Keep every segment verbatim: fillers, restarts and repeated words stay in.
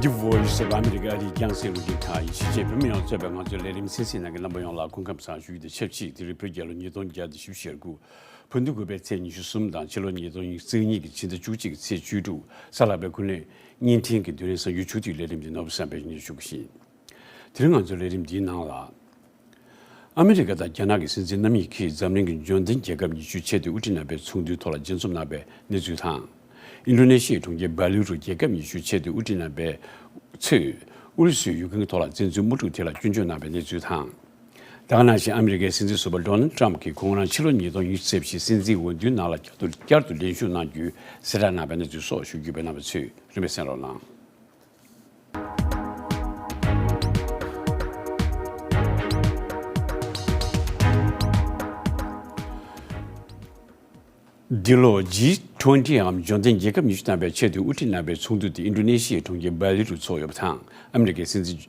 The Voice of America ཨ་རིའི་རྒྱང་སྲིང་རླུང་འཕྲིན་ཁང་ཡིན། ཕྱི་རྒྱལ་བོད་མི་ཡོངས་གཙོས་པའི་ང་ཚོའི་ལས་རིམ་གསན་གཟིགས་གནང་མཁན་རྣམ་པ་ཡོངས་ལ་སྐུ་ཁམས་བཟང་ཞུ་རྒྱུ་དང་ཆབས་ཅིག་དེ་རིང་བོད་རྒྱལ་ལོ་ཉིས་སྟོང་བརྒྱ་དང་བཞི་བཅུ་ཞེ་དགུ། བོད་ཟླ་དགུ་པའི་ཚེས་ཉི་ཤུ་གསུམ་དང་ཕྱི་ལོ་ཉིས་སྟོང་ཉེར་གཉིས་ཀྱི་ཕྱི་ཟླ་བཅུ་གཅིག་གི་ཚེས་བཅུ་དྲུག་གཟའ་ལྷག་པའི་ཀུན་གླེང་བརྙན་འཕྲིན་གྱི་བསྡུས་རིམ་གསར་འགྱུར་ཕྱོགས་བསྡུས་ལས་རིམ་འདི་ནོར་བུ་བསམ་འཕེལ་གྱིས་སྙན་ཞུ་གི་ཡིན། དེ་རིང་ང་ཚོའི་ལས་རིམ་འདིའི་ནང་ལ། ཨ་མི་རི་ཀ་དང་རྒྱ་ནག་གི་སྲིད་འཛིན་རྣམ་གཉིས་ཀྱིས་འཛམ་གླིང་གི་འབྱོར་ལྡན་རྒྱལ་ཁབ་ཉི་ཤུའི་ཆེས་མཐོའི་དབུ་ཁྲིད་རྣམ་པའི་ཚོགས་འདུའི་ཐོག་ལ་མཇལ་འཛོམས་གནང་བའི་གནས་ཚུལ་དང་། ཨིན་ཌོ་ནེ་ཤི་ཡའི་གྲོང་ཁྱེར་སྦ་ལི་རུ་རྒྱལ་ཁབ་ཉི་ཤུའི་ཆེས་མཐོའི་དབུ་ཁྲིད་རྣམ་པའི་ཚོས་ཨུ་རུ་སུའི་ཡུཀ་རེན་གྱི་ཐོག་ལ་བཙན་འཛུལ་དམག་འཁྲུག་དེ་ལ་སྐྱོན་བརྗོད་གནང་བའི་གནས་ཚུལ་དང་། ད་ག་ནང་བཞིན་ཨ་མི་རི་ཀའི་སྲིད་འཛིན་ཟུར་པ་ཌོ་ནལ་ཊམ་གྱིས་ཁོང་རང་ཕྱི་ལོ་ཉིས་སྟོང་ཉི་ཤུ་རྩ་བཞིའི་སྲིད་འཛིན་འོས་བསྡུའི་ནང་ལ་བསྐྱར་དུ་བསྐྱར་དུ་ལེན་ཞུགས་གནང་རྒྱུའི་གསལ་བསྒྲགས་གནང་བའི་གནས་ཚུལ་སོགས་ཞུ་རྒྱུ་ཡོད་པའི་རྣམ་པ་ཚོས་རིམ་པས་གསན་རོགས་གནང་། འདི་ལོ་ཇི་ཊུ་ཝེན་ཊི་འམ་འབྱོར་ལྡན་རྒྱལ་ཁབ་ཉི་ཤུ་ཐམ་པའི་ཆེས་མཐོའི་དབུ་ཁྲིད་རྣམ་པའི་ཚོགས་འདུ་དེ་ཨིན་ཌོ་ནེ་ཤི་ཡའི་གྲོང་ཁྱེར་སྦ་ལི་རུ་འཚོགས་ཡོད་པ་དང་། ཨ་མི་རི་ཀའི་སྲིད་འཛིན་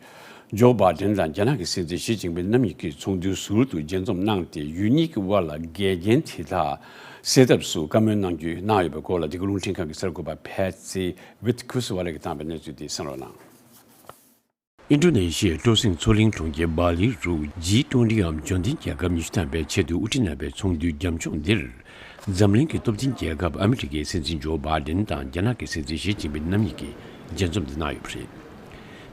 ཇོ་བྷའི་ཌེན་དང་རྒྱ་ནག་གི་སྲིད་འཛིན་ཞི་ཅིན་ཕིན་རྣམ་གཉིས་ཀྱིས་ཚོགས་འདུའི་ཟུར་དུ་མཇལ་འཛོམས་གནང་སྟེ། ཡུལ་གཉིས་ཀྱི་དབར་ལ་འགལ་རྐྱེན་དེ་དག་སེལ་ཐབས་སུ་བཀའ་མོལ་གནང་རྒྱུ་གནང་ཡོད་པའི་སྐོར་ལ། འདི་ག་རླུང་འཕྲིན་ཁང་གི་གསར་འགོད་པ་ཕེ་ཚི་ཝིད་ཁུ་སི་ཝ་ལེ་གིས་བཏང་བའི་གནས་ཚུལ་དེ་གསན་རོགས་གནང་། ཨིན་ཌོ་ནེ་ཤི་ཡའི་སྤྲོ་གསེང་མཚོ་གླིང་གྲོང་ཁྱེར་སྦ་ལི་རུ་ཇི་ཊུ་ཝེན་ཊི་འམ་འབྱོར་ལྡན་རྒྱལ་ཁབ་ཉི་ཤུ་ཐམ་པའི་ཆེས་མཐོའི་དབུ་ཁྲིད་རྣམ་པའི་ཚོགས་འདུའི་རྒྱབ་ལྗོངས་འདིར། འཛམ་གླིང་གི་སྟོབས་ལྡན་རྒྱལ་ཁབ་ཨ་མི་རི་ཀའི་སྲིད་འཛིན་ཇོ་བྷའི་ཌེན་དང་རྒྱ་ནག་གི་སྲིད་འཛིན་ཞི་ཅིན་ཕིན་རྣམ་གཉིས་ཀྱིས་མཇལ་འཛོམས་དེ་གནང་ཡོད་པ་རེད།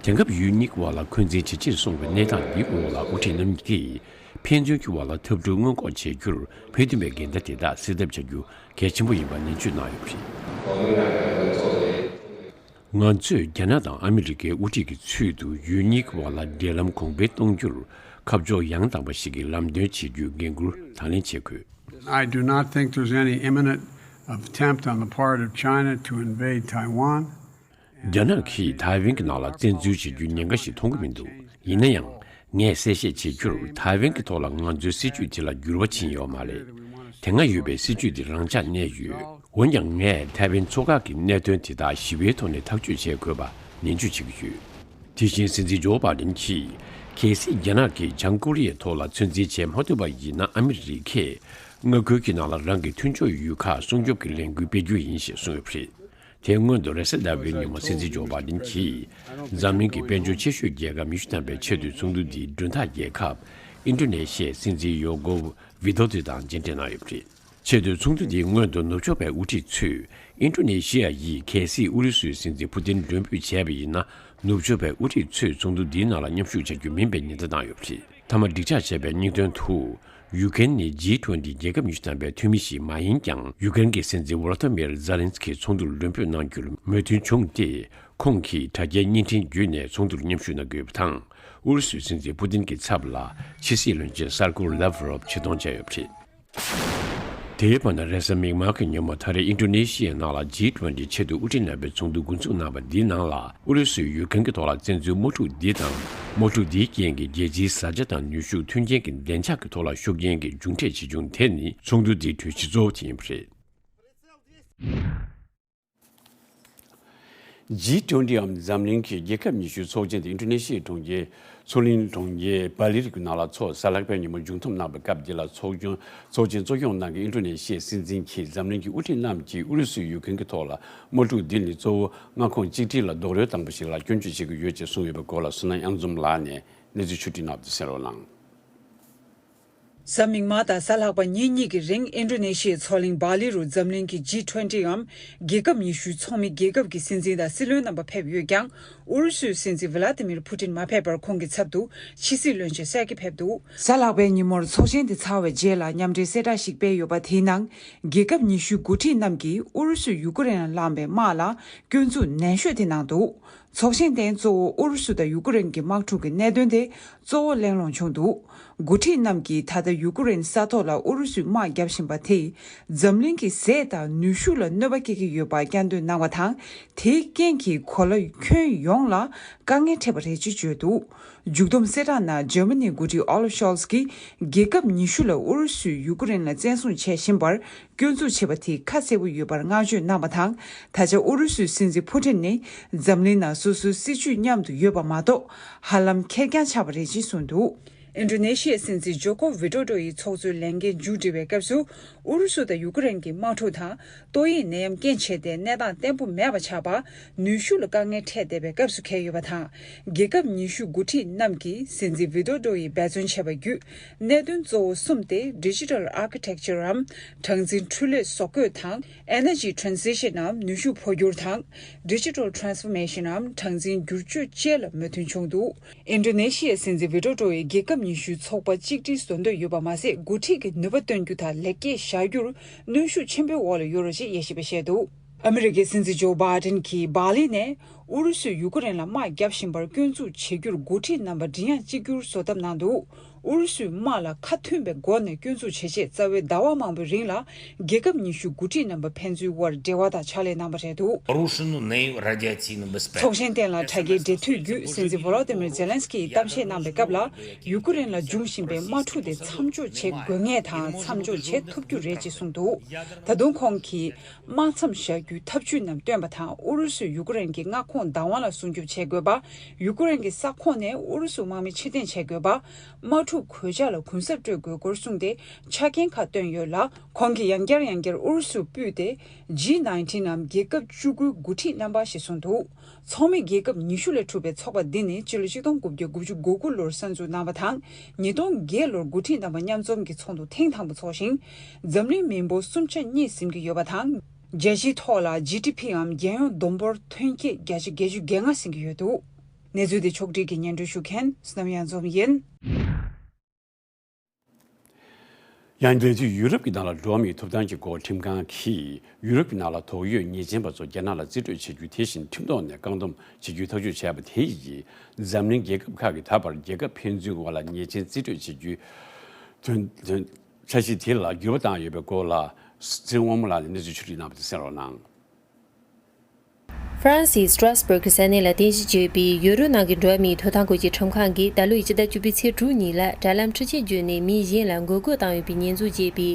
དེང་སྐབས་ཡུལ་གཉིས་ཀྱི་དབར་ལ་འཁོན་འཛིན་ཇེ་ཆེར་སོང་བའི་གནས་སྟངས་འདིའི་འོག་ལ། དབུ་ཁྲིད་རྣམ་གཉིས་ཀྱིས་ཕན་ཚུན་གྱི་དབར་ལ་འཐབ་འཁྲུག་སྔོན་འགོག་བྱེད་རྒྱུར་ཕན་ཐོགས་པའི་འགལ་ཟླ་དེ་དག་སེལ་ཐབས་བྱ་རྒྱུ་གལ་ཆེན་པོ་ཡིན་པ་ནན་བརྗོད་གནང་ཡོད་པ་རེད། ང་ཚོས་རྒྱ་ནག་དང་ཨ་མི་རི་ཀའི་དབུ་ཁྲིད་ཀྱི་ཚུལ་དུ་ཡུལ་གཉིས་ཀྱི་དབར་ལ་འབྲེལ་ལམ་གོང་འཕེལ་གཏོང་རྒྱུར་ཁ་ཕྱོགས་ཡང་དག་པ་ཞིག་གི་ལམ་སྟོན་བྱེད་རྒྱུའི་འགན་འཁུར་དང་ལེན་བྱེད་དགོས། I do not think there's any imminent attempt on the part of China to invade Taiwan. རྒྱ་ནག་གིས་ཐའེ་ཝན་གྱི་ནང་ལ་བཙན་འཛུལ་བྱེད་རྒྱུའི་ཉེན་ཁ་ཞིག་མཐོང་གི་མི་འདུག་ཡིན་ན་ཡང་། ངས་གསལ་བཤད་བྱེད་རྒྱུར། ཐའེ་ཝན་གྱི་ཐོག་ལ་ང་ཚོའི་སྲིད་ཇུས་དེ་ལ་འགྱུར་བ་ཕྱིན་ཡོད་མ་རེད། དེ་སྔ་ཡོད་པའི་སྲིད་ཇུས་དེ་རང་འཇགས་གནས་ཡོད། འོན་ཀྱང་། ངས་ཐའེ་ཝན་མཚོ་འགག་གི་གནད་དོན་དེ་དག་ཞི་བའི་ཐོག་ནས་ཐག་གཅོད་བྱེད་དགོས་པ་ནན་བརྗོད་བྱེད་ཀྱི་ཡོད། དེ་བཞིན་སྲིད་འཛིན་ཇོ་བྷའི་ཌེན་གྱིས། གལ་སྲིད་རྒྱ་ནག་གིས་བྱང་ཀོ་རི་ཡའི་ཐོག་ལ་ཚོད་འཛིན་བྱེད་མ་ཐུབ་པ་ཡིན་ན། ཨ་མི་རི་ཀས་མངའ་ཁུལ་གྱི་ནང་ལ་རང་གི་མཐུན་ཕྱོགས་ཡུལ་ཁག་སྲུང་སྐྱོབ་ཀྱི་ལས་འགུལ་སྤེལ་རྒྱུ་ཡིན་ཞེས་གསུངས་ཡོད་པ་རེད། དེའི་སྔོན་དུ། རེས་གཟའ་ཟླ་བའི་ཉིན་མོ་སྲིད་འཛིན་ཇོ་བྷའི་ཌེན་གྱིས། འཛམ་གླིང་གི་དཔལ་འབྱོར་ཆེ་ཤོས་རྒྱལ་ཁབ་ཉི་ཤུ་ཐམ་པའི་ཆེས་མཐོའི་ཚོགས་འདུ་འདིའི་མགྲོན་བདག་རྒྱལ་ཁབ་ཨིན་ཌོ་ནེ་ཤི་ཡའི་སྲིད་འཛིན་ཡོ་ཀོ་ཝི་དོ་དོ་དང་མཇལ་འཕྲད་གནང་ཡོད་པ་རེད། ཆེས་མཐོའི་ཚོགས་འདུ་འདིའི་སྔོན་དུ། ནུབ་ཕྱོགས་པའི་དབུ་ཁྲིད་ཚོས་ཨིན་ཌོ་ནེ་ཤི་ཡ་ཡིས་གལ་སྲིད་ཨུ་རུ་སུའི་སྲིད་འཛིན་ཕུ་ཏིན་མགྲོན་འབོད་བྱས་པ་ཡིན་ན། ནུབ་ཕྱོགས་པའི་དབུ་ཁྲིད་ཚོས་ཚོགས་འདུ་འདིའི་ནང་ལ་མཉམ་ཞུགས་བྱ་རྒྱུ་མིན་པའི་ཉེན་བརྡ་བཏང་ཡོད་པ་རེད། མཐའ་མ་འགྲིག་ཆགས་བྱས་པའི་སྙིང་དོན་དུ། ཡུ་ཀེ་རེན་ནི་ཇི་ཊུ་ཝེན་ཊི་རྒྱལ་ཁབ་ཉི་ཤུ་ཐམ་པའི་འཐུས་མི་ཞིག་མ་ཡིན་ཀྱང་། ཡུ་ཀེ་རེན་གྱི་སྲིད་འཛིན་ཝོ་ལོ་ཏི་མིར་ཛེ་ལན་སི་ཀི་ཚོགས་འདུར་མགྲོན་འབོད་གནང་རྒྱུར་མོས་མཐུན་བྱུང་སྟེ། ཁོང་གིས་དྲ་རྒྱའི་བརྙན་འཕྲིན་བརྒྱུད་ནས་ཚོགས་འདུར་མཉམ་ཞུགས་གནང་དགོས་པ་དང་། ཨུ་རུ་སུའི་སྲིད་འཛིན་ཕུ་ཏིན་གྱི་ཚབ་ལ་ཕྱི་སྲིད་བློན་ཆེན་སར་ཀོ་ལབ་རོབ་ཆེད་གཏོང་བྱས་ཡོད་པ་རེད། དེའི་བར་ན། རེས་གཟའ་མིག་དམར་གྱི་ཉིན་མོ། ད་རེས་ཨིན་ཌོ་ནེ་ཤི་ཡའི་ནང་ལ་ཇི་ཊུ་ཝེན་ཊི་ཆེས་མཐོའི་དབུ་ཁྲིད་རྣམ་པའི་ཚོགས་འདུ་འགོ་འཛུགས་གནང་བ་འདིའི་ནང་ལ། ཨུ་རུ་སུས་ཡུཀ་རེན་གྱི་ཐོག་ལ་བཙན་འཛུལ་དམག་འཁྲུག་འདི་དང་། དམག་འཁྲུག་འདིའི་རྐྱེན་གྱིས་རྒྱལ་སྤྱིའི་བཟའ་བཅའ་དང་ནུས་ཤུགས་མཐུན་རྐྱེན་གྱི་བདེ་འཇགས་ཀྱི་ཐོག་ལ་ཤུགས་རྐྱེན་གྱི་མཇུག་འབྲས་ཇི་བྱུང་དེ་ནི་ཚོགས་འདུ་འདིའི་གྲོས་གཞི་གཙོ་བོ་དེ་ཡིན་པ་རེད། ཇི་ཊུ་ཝེན་ཊི་འམ་འཛམ་གླིང་གི་རྒྱལ་ཁབ་ཉི་ཤུའི་ཚོགས་ཆེན་དེ་ཨིན་ཌོ་ནེ་ཤི་ཡའི་གྲོང་ཁྱེར་མཚོ་གླིང་གྲོང་ཁྱེར་སྦ་ལི་རི་གི་ནང་ལ་འཚོགས། གཟའ་ལྷག་པའི་ཉིན་མོ་མཇུག་བསྡོམས་གནང་བའི་སྐབས་འདི་ལ། ཚོགས་ཆུང་ཚོགས་ཆེན་གཙོ་སྐྱོང་གནང་མཁན་ཨིན་ཌོ་ནེ་ཤི་ཡའི་སྲིད་འཛིན་གྱིས་འཛམ་གླིང་གི་དབུ་ཁྲིད་རྣམས་ཀྱིས་ཨུ་རུ་སུས་ཡུཀ་རེན་གྱི་ཐོག་ལ་དམག་འཁྲུག་འདི་ནི་གཙོ་བོ་མངའ་ཁོངས་གཅིག་སྒྲིལ་ལ་རྡོག་རོལ་བཏང་པ་ཞིག་ལ་སྐྱོན་བརྗོད་བྱེད་ཀྱི་ཡོད་ཅེས་གསུངས་ཡོད་པའི་སྐོར་ལ། བསོད་ནམས་དབྱངས་འཛོམས་ལགས་ནས་གནས་ཚུལ་ཕྱོགས་བསྒྲིགས་གནང་བ་དེ་གསན་རོགས་གནང་། གཟའ་མིག་དམར་དང་གཟའ་ལྷག་པ་ཉིན་གཉིས་ཀྱི་རིང་ཨིན་ཌོ་ནེ་ཤི་ཡའི་མཚོ་གླིང་སྦ་ལི་རུ་འཛམ་གླིང་གི་ཇི་ཊུ་ཝེན་ཊི་འམ་རྒྱལ་ཁབ་ཉི་ཤུའི་ཚོགས་མི་རྒྱལ་ཁབ་ཀྱི་སྲིད་འཛིན་དང་སྲིད་བློན་རྣམ་པ་ཕེབས་ཡོད་ཀྱང་། ཨུ་རུ་སུའི་སྲིད་འཛིན་ཝི་ལ་ཏི་མིར་ཕུ་ཏིན་མ་ཕེབས་པར་ཁོང་གི་ཚབ་ཏུ་ཕྱི་སྲིད་བློན་ཆེན་སེར་གྱི་ཕེབས་འདུག་གཟའ་ལྷག་པའི་ཉིན་མོར་ཚོགས་ཆེན་དེ་ཚར་བའི་རྗེས་ལ་མཉམ་འབྲེལ་གསལ་བསྒྲགས་ཤིག་སྤེལ་ཡོད་པ། དེའི་ནང་རྒྱལ་ཁབ་ཉི་ཤུའི་འགོ་ཁྲིད་རྣམས་ཀྱིས་ཨུ་རུ་སུས་ཡུ་ཀེ་རེན་ལ་བསླངས་པའི་དམག་ལ་སྐྱོན་འཛུགས་ནན་ཤོས་དེ་གནང་འདུག་ཚོགས་ཆེན་སྟེང་གཙོ་བོ་ཨུ་རུ་སུ་དང་ཡུ་ཀེ་རེན་གྱི་དམག་འཁྲུག་གི་གནད་དོན་དེ་གཙོ་བོ་གླེང་སློང་བྱུང་འདུག་འགོ་ཁྲིད་རྣམས་ཀྱིས་ད་ལྟ་ཡུ་ཀེ་རེན་ས་ཐོག་ལ་ཨུ་རུ་སུས་དམག་བརྒྱབ་བཞིན་པ་དེས་འཛམ་གླིང་གི་ཟས་དང་ནུས་ཤུགས་ལ་གནོད་པ་སྐྱེལ་གྱི་ཡོད་པ་བསྐྱར་ཟློས་གནང་བ་དང་། དེའི་རྐྱེན་གྱིས་གོ་ལ་ཁྱོན་ཡོངས་ལ་དཀའ་ངལ་འཕྲད་པ་རེད་ཅེས་བརྗོད་འདུག་མཇུག་བསྡོམས་གསལ་བསྒྲགས་ནང་འཇར་མ་ནིའི་འགོ་ཁྲིད་ཨོ་ལ་ཤོལ་ཚ་གིས་རྒྱལ་ཁབ་ཉི་ཤུ་ལ་ཨུ་རུ་སུས་ཡུ་ཀེ་རེན་ལ་བཙན་བཟུང་བྱས་བཞིན་པར་སྐྱོན་འཛུགས་བྱས་པ་དེ་ཁ་གསལ་པོ་ཡོད་པར་བསྔགས་བརྗོད་གནང་བ་དང་། ད་ཆ་ཨུ་རུ་སུའི་སྲིད་འཛིན་ཕུ་ཊིན་ནི་འཛམ་གླིང་ནང་སོ་སོའི་སྲིད་ཇུས་མཉམ་དུ་ཡོད་པ་མ་གཏོགས། ཧ་ལམ་ཁེར་རྐྱང་ཆགས་པ་རེད་ཅེས་གསུངས་འདུག་ཨིན་ཌོ་ནེ་ཤི་ཡའི་སྲིད་འཛིན་ཇོ་ཀོ་ཝི་ཌོ་ཌོ་ཡིས་ཚོགས་གཙོའི་ལས་འགན་མཇུག་སྒྲིལ་བའི་སྐབས་སུ། ཨུ་རུ་སུ་དང་ཡུ་ཀེ་རེན་གྱི་དམག་འཁྲུག་དང་ཏོག་དབྱིབས་ནད་ཡམས་རྐྱེན་བྱས་ཏེ་གནས་སྟངས་བརྟན་པོ་མེད་པ་ཆགས་པ། ནུས་ཤུགས་ལ་དཀའ་ངལ་འཕྲད་བསྡད་པའི་སྐབས་སུ་འཁེལ་ཡོད་པ་དང་། རྒྱལ་ཁབ་ཉི་ཤུ་འགོ་ཁྲིད་རྣམས་ཀྱིས་སྲིད་འཛིན་ཝི་ཌོ་ཌོ་ཡིས་འབད་བརྩོན་བྱས་པ་བརྒྱུད། གནད་དོན་གཙོ་བོ་གསུམ་སྟེ། Digital Architecture འམ་གྲངས་འཛིན་འཕྲུལ་ལས་བཟོ་བཀོད་དང་། Energy Transition འམ་ནུས་ཤུགས་འཕོ་འགྱུར་དང་། Digital Transformation འམ་གྲངས་འཛིན་བསྒྱུར་བཅོས་བཅས་ལ་མོས་མཐུན་བྱུང་འདུག་ཨིན་ཌོ་ནེ་ཤི་ཡའི་སྲིད་འཛིན་ཝི་ཌོ་ཌོ་ཡིས་རྒྱལ་ཁབ་ཉི་ཤུའི་ཚོགས་པ་གཅིག་སྒྲིལ་བཟོ་འདོད་ཡོད་པ་མ་ཟད། འགོ་ཁྲིད་ཀྱི་ནུས་པ་བཏོན་རྒྱུ་དང་ལེགས་སྐྱེས་བཞག་རྒྱུར་གནོན་ཤུགས་ཆེན་པོའི་འོག་ལ་ཡོད་རེད་ཅེས་དབྱེ་ཞིབ་པས་བཤད་འདུག་ཨ་མི་རི་ཀའི་སྲིད་འཛིན་ཇོ་བྷའི་ཌེན་གྱིས་འབར་ལིན་ནས་ཨུ་རུ་སུས་ཡུ་ཀེ་རེན་ལ་དམག་བརྒྱབ་བཞིན་པར་སྐྱོན་འཛུགས་བྱེད་རྒྱུར་འགོ་ཁྲིད་རྣམ་པ་མགྲིན་དབྱངས་གཅིག་གྱུར་བཟོ་ཐབས་གནང་འདུག་ཨུ་རུ་སུས་དམག་ལ་ཁ་མཐུན་པའི་སྒོ་ནས་སྐྱོན་འཛུགས་བྱེད་ཆེད་རྩ་བའི་ཟླ་བ་མང་པོའི་རིང་ལ་རྒྱལ་ཁབ་ཉི་ཤུ་འགོ་ཁྲིད་རྣམ་པ་ཕན་ཚུན་དབར་འབྲེལ་བ་དང་ཕྱག་ལས་གནང་བ་རེད་འདུག Порушено нею радиоактивным ཚོགས་ཆེན་སྟེང་ལ་དྲ་རྒྱའི་འབྲེལ་མཐུད་བརྒྱུད་སྲིད་འཛིན་ཝོ་ལོ་ཏི་མིར་ཛེ་ལན་སི་ཀི་ཡིས་གཏམ་བཤད་གནང་པའི་སྐབས་ལ། ཡུ་ཀེ་རེན་ལ་འབྱུང་བཞིན་པའི་དམག་འཁྲུག་དེ་མཚམས་འཇོག་བྱེད་དགོས་ངེས་དང་མཚམས་འཇོག་བྱེད་ཐུབ་རྒྱུ་རེད་ཅེས་གསུངས་འདུག་ད་དུང་ཁོང་གིས། དམག་མཚམས་བཞག་རྒྱུའི་ཐབས་ཇུས་རྣམས་བཏོན་པ་དང་། ཨུ་རུ་སུས་ཡུ་ཀེ་རེན་གྱི་མངའ་ཁོངས་བདག་དབང་ལ་སྲུང་སྐྱོབ་བྱེད་དགོས་པ། ཡུ་ཀེ་རེན་གྱི་ས་ཁོངས་ནས་ཨུ་རུ་སུ་དམག་མི་ཕྱིར་འཐེན་བྱེད་དགོས་པ། དམག་འཁྲུག་གོད་ཆག་ལ་གུན་གསབ་སྤྲོད་དགོས་སྐོར་གསུངས་ཏེ་ཆ་རྐྱེན་ཁག་བཏོན་ཡོད་ལ། ཁོང་གིས་ཡང་བསྐྱར་ཡང་བསྐྱར་ཨུ་རུ་སུར་སྤུས་ཏེ། ཇི་ནའིན་ཊིན་ནམ་རྒྱལ་ཁབ་བཅུ་དགུའི་འགོ་ཁྲིད་རྣམ་པ་ཞེས་གསུངས་འདུག་ཚོགས་མི་རྒྱལ་ཁབ་ཉི་ཤུ་ལས་གྲུབ་པའི་ཚོགས་པ་འདི་ནི་སྤྱི་ལོ་ཆིག་སྟོང་དགུ་བརྒྱ་དགུ་བཅུ་གོ་དགུ་ལོར་གསར་འཛུགས་གནང་བ་དང་། ཉིས་སྟོང་བརྒྱད་ལོར་འགོ་ཁྲིད་རྣམ་པ་མཉམ་འཛོམས་ཀྱི་ཚོགས་འདུ་ཐེངས་དང་པོ་འཚོགས་ཤིང་། འཛམ་གླིང་མི་འབོར་སུམ་ཆ་གཉིས་ཟིན་གྱི་ཡོད་པ་དང་། རྒྱལ་སྤྱིའི་ཐོག་ལ་ཇི་ཌི་ཕི་འམ་རྒྱལ་ཡོངས་བསྡོམས་འབོར་ཐོན་སྐྱེད་བརྒྱ་ཆ་བརྒྱད་ཅུ་གྱ་ལྔ་ཟིན་གྱི་ཡོད་འདུག་གནས་ཚུལ་འདི་ཕྱོགས་སྒྲིག་གིས་སྙན་སྒྲོན་ཞུ་མཁན་བསོད་ནམས་གཡང་འཛོམས་ཡིན། ཡང་འདས་དུས་ཡུ་རོབ་ཀྱི་ནང་ལ་འགྲོ་བ་མིའི་ཐོབ་ཐང་གི་སྐོར་ཁྲིམས་ཁང་གིས་ཡུ་རོབ་ཀྱི་ནང་ལ་དོགས་ཡོད་ཉེས་ཅན་པ་ཚོ་རྒྱ་ནག་ལ་རྩིས་སྤྲོད་བྱེད་རྒྱུ་དེ་བཞིན་ཁྲིམས་ཐོག་ནས་བཀག་སྡོམ་བྱེད་རྒྱུའི་ཐག་གཅོད་བྱས་པ་དེ་ཡིས་འཛམ་གླིང་རྒྱལ་ཁབ་ཁག་གིས་ད་བར་རྒྱལ་ཁབ་ཕན་ཚུན་དབར་ལ་ཉེས་ཅན་རྩིས་སྤྲོད་བྱེད་རྒྱུའི་དོན་དོན་འཆར་གཞི་དེ་ལ་འགྱུར་བ་བཏང་ཡོད་པའི་སྐོར་ལ་ཚེ་རིང་དབང་མོ་ལགས་ནས་གནས་ཚུལ་ཕྱོགས་སྒྲིག་གནང་བ་དེ་གསན་རོགས་གནང་། ཧྥ་རན་སིའི་སི་ཏྲ་སི་བྷར་གྱི་ས་གནས་ལ་རྟེན་གཞི་བྱས་པའི་ཡུ་རོབ་ནང་གི་འགྲོ་བ་མིའི་ཐོབ་ཐང་སྐོར་གྱི་ཁྲིམས་ཁང་གིས་ད་ལོའི་སྤྱི་ཟླ་བཅུ་པའི་ཚེས་དྲུག་ཉིན་ལ་དྲ་ལམ་འཕྲུལ་ཆས་བརྒྱུད་ནས་མི་གཞན་ལ་འགོག་རྒོལ་བཏང་ཡོད་པའི་ཉེས་འཛུགས་བྱས་པའི་